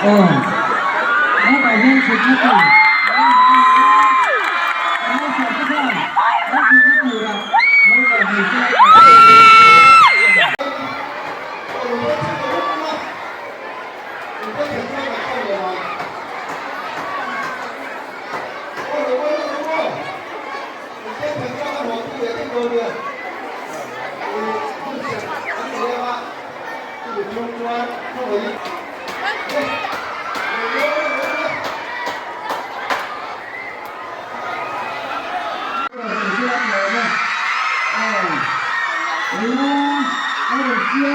Aw, hetah hian thutna tur a awm a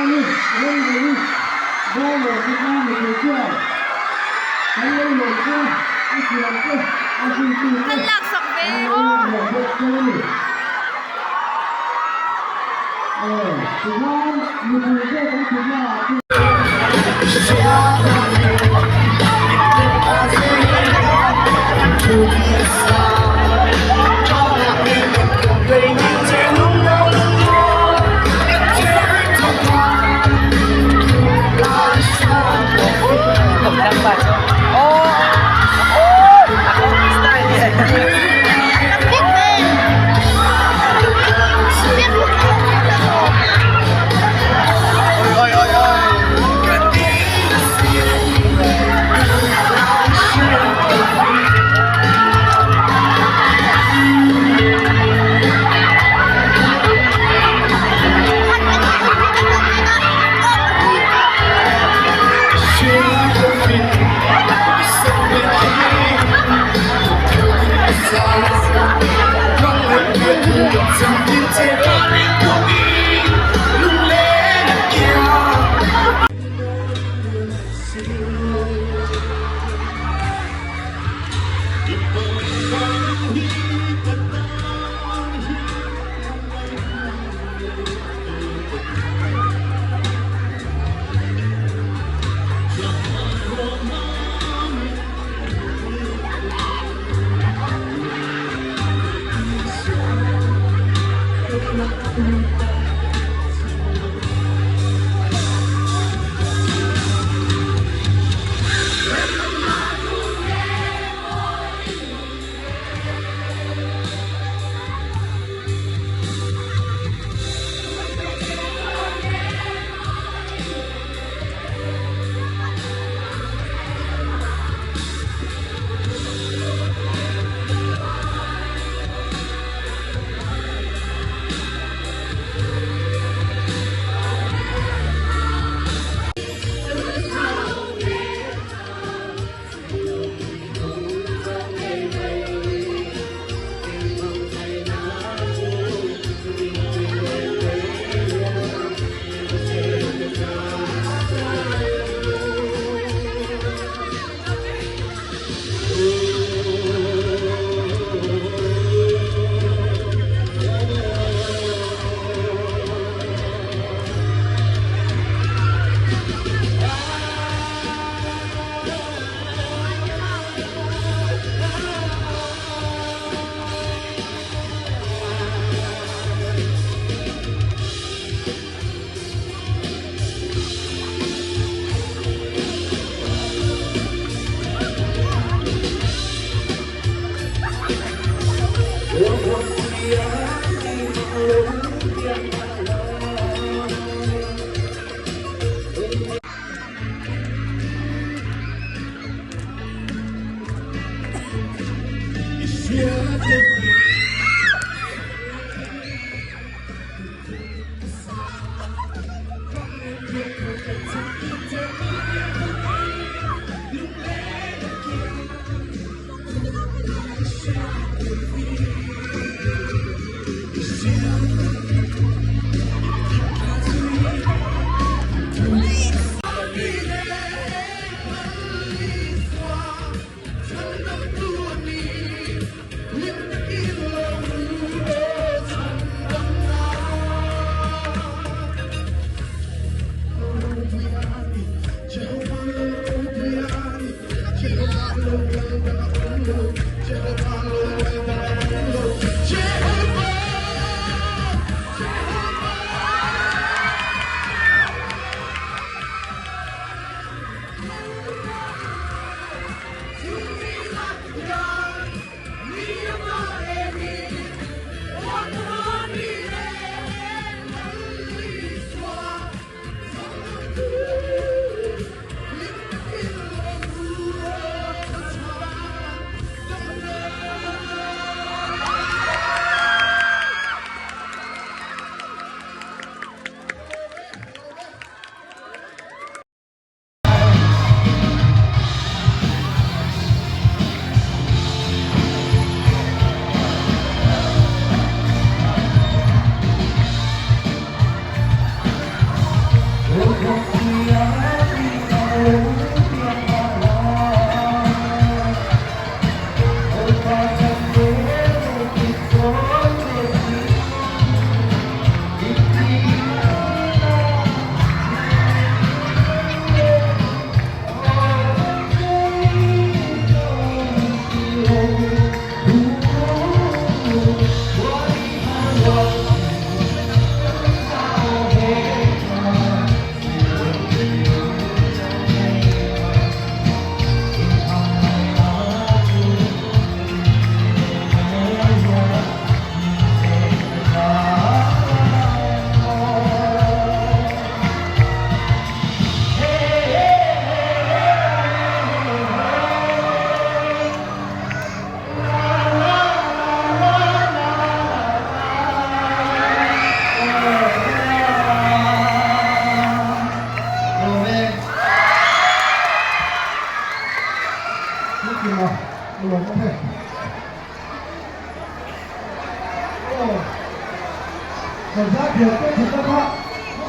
ni a, kan naupang te khan an thutna turah lo kal mai se a tha Kan laksak ve.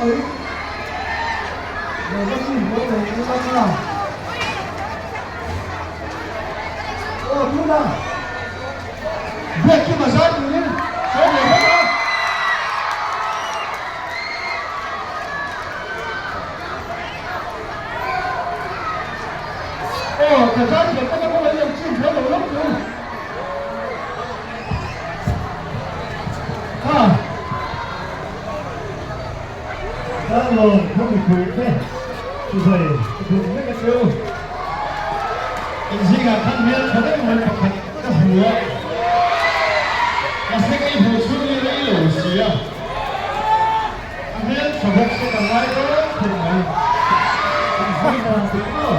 mai. Lo va chhun haw leh ila ka. Aw tuna Biakkima zai turin sawm leh vek a. Aw ka zai thiam tak a pawh lo chhun haw lo lawk chu. Kha. Darlawn khaw mipui te chibai ka buk vek a cheu. Inzingah khan hmel tha deuh mai pakhat ka hmu a, mahse ka inhmuh chhung hi rei lo si a, a hmel tha bawk se ka ngai dawn khawp mai. Inzingah tih maw?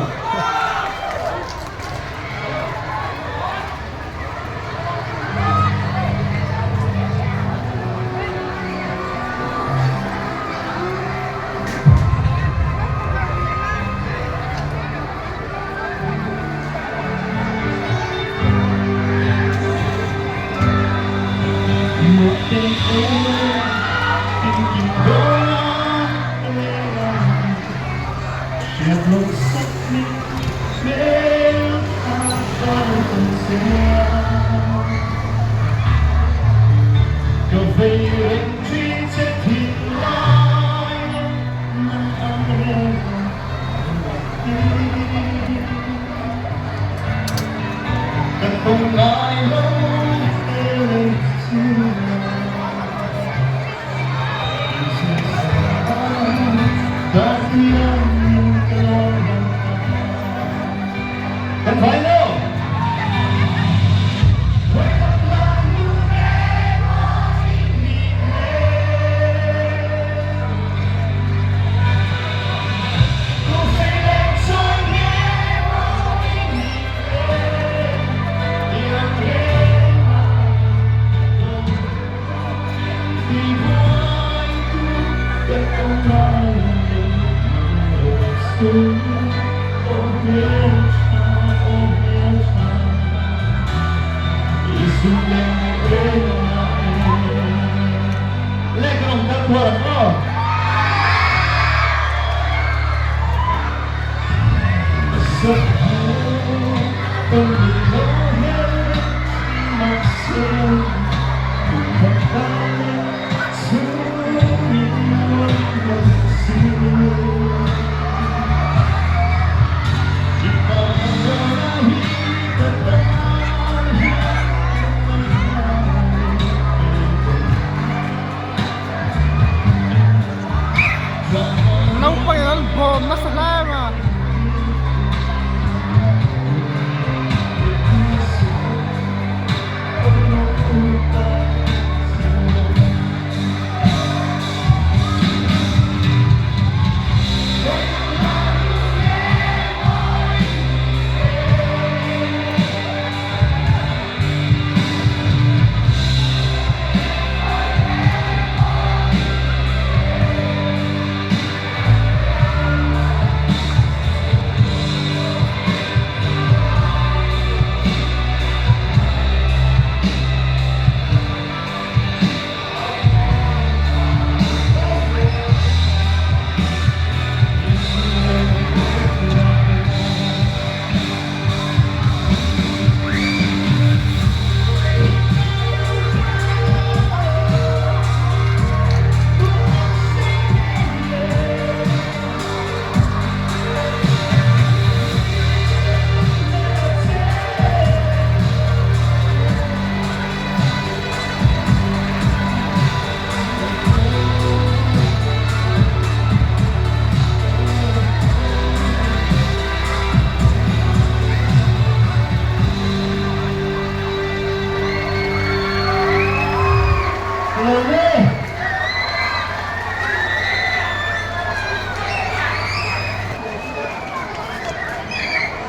Naupangin an bawm nasa hle em a.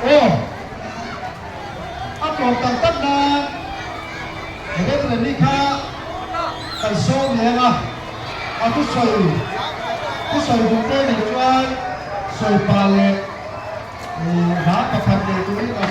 Aw, a tlawm tak tak nan Remremi kha kan sawm leng a, a thusawi thusawi duh te nei chuan sawi pah leh hla pakhat nei turin.